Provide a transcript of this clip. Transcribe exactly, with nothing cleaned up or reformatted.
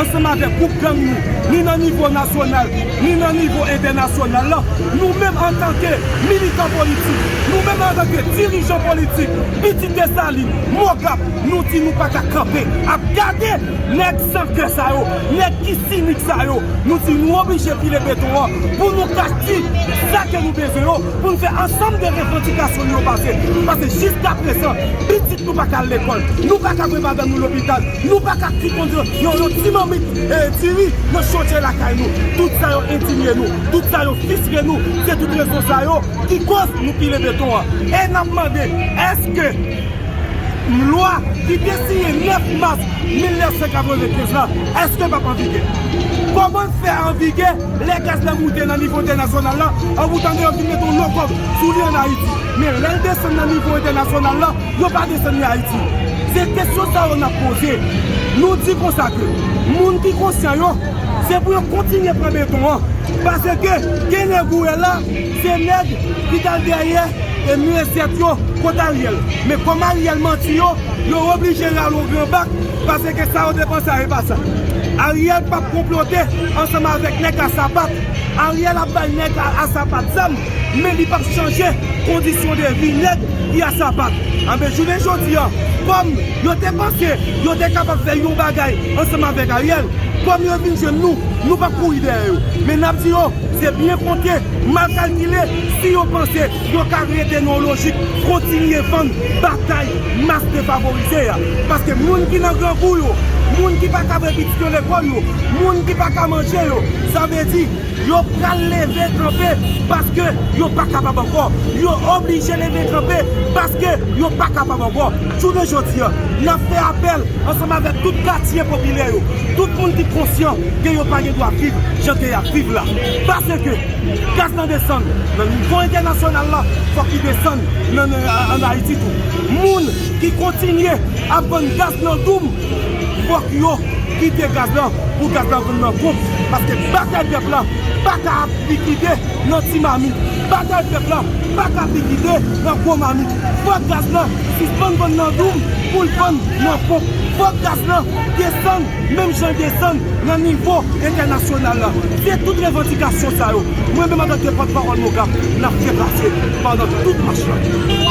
ansanm avèk gwoup gang nou, ni nan nivo nasyonal, ni nan nivo entènasyonal la, nou menm antanke militan politik, nou menm antanke dirijan politik, pitit Desalin, Mògap, nou di nou pa ka kanpe ap gade nèg san kè sa yo, nèg ki sinik sa yo. Nou di nou oblije pile beton an pou nou ka di sa ke nou bezwen yo, pou nou fè ansanm de revandikasyon nou yo pase. Paske jiskaprezan, pitit nou pa ka al lekòl, nou pa ka voye madanm nou lopital, nou pa ka kite yon, yon, yon ti mamit, eh, diri nan chonje lakay nou. Tout sa yo entimye nou, tout sa yo fristre nou. Se tout rezon sa yo ki koz nou pile beton an. E n ap mande, èske lwa ki te siyen nèf mas mil nèf san katrevenkenz la, èske l p ap an vigè? Kòman l fè an vigè lè gaz la moute nan nivo entènasyonal la, an pou tande yo vin mete yon lokòb sou li ann Ayiti? Men lè l desann nan nivo entènasyonal la, yo pa desann li Ayiti. Se kesyon sa yo n ap poze. Nou di konsa ke moun ki konsyan yo, se pou yo kontinye pran beton an. Paske gen nèg ou wè la, se nèg ki t al dèyè e mezèt yo kot Ariel. Men kòm Ariel manti yo, yo oblije rale yon gran bak, paske sa yo te panse a e pa sa. Ariel p ap konplote ansanm avèk nèg a sapat. Ariel ap bay nèg a, a sapat zam, men li p ap chanje kondisyon de vi nèg ki a sapat. Anben, jounen jodi a, kòm yo te panse yo te kapab fè yon bagay ansanm avèk Ariel, kòm yo vin jwenn nou, nou p ap kouri dèyè yo. Men n ap di yo, se byen konte, mal kalkile, si yo panse yo ka rete nan yon lojik kontinye vann batay mas defavorize a. Paske moun ki nan grangou yo, moun ki pa ka voye pitit yo lekòl yo, moun ki pa ka manje yo, sa vle di yo pral leve kanpe paske yo pa kapab ankò. Yo oblije leve kanpe paske yo pa kapab ankò. Jounen jodi a, n ap fè apèl ansanm avèk tout katye popilè yo, tout moun ki konsyan ke yo pa gen dwa viv jan ke y ap viv la. Paske gaz lan desann nan nivo entènasyonal la, fòk li desann nan, nan, ann Ayiti tou. Moun ki kontinye ap vann gaz nan doum, fòk yo kite gaz lan pou gaz lan vann nan ponp. Paske batay pèp la pa ka ap likide nan ti mamit. Batay pèp la pa ka ap likide nan gwo mamit. Fòk gaz lan sispann vann nan doum pou l vann nan ponp. Fòk gaz lan desann menm jan l desann nan nivo entènasyonal la. Se tout revandikasyon sa yo, mwen menm antanke pòtpawòl Mògap, n ap fè pase pandan tout mach la.